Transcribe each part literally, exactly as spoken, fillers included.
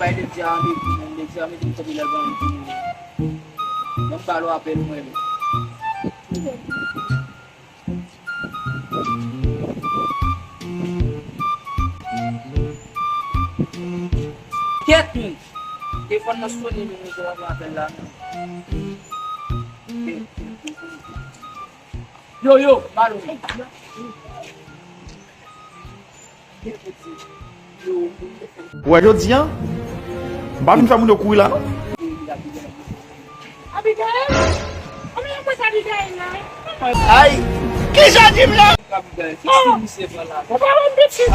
Bay Ledia a mete, Ledia a mete m kanpe lè l ban m kouri. Ban m ba l yon apèl mwen. Kèt wi. Telefòn nan sonnen, men mwen pa pran apèl la non. Yo, yo, Malo. Ou wè jodi a, m pa vin fè moun yo kouri la non. Abigail? Kòman yo pran Abigail la? Ay, kisa di m la? Ou pa wè m pitit?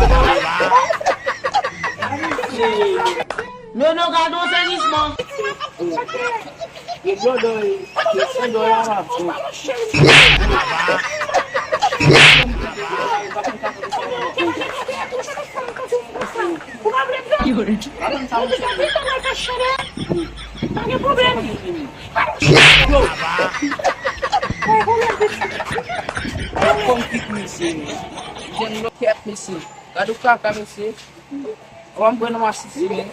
Nono, gade yon sezisman. Yo! Yo, kòm kit misye, men. Jèn lokèt, mesye. Gade w kaka, mesye. Ou pa m pran nan masisi, men.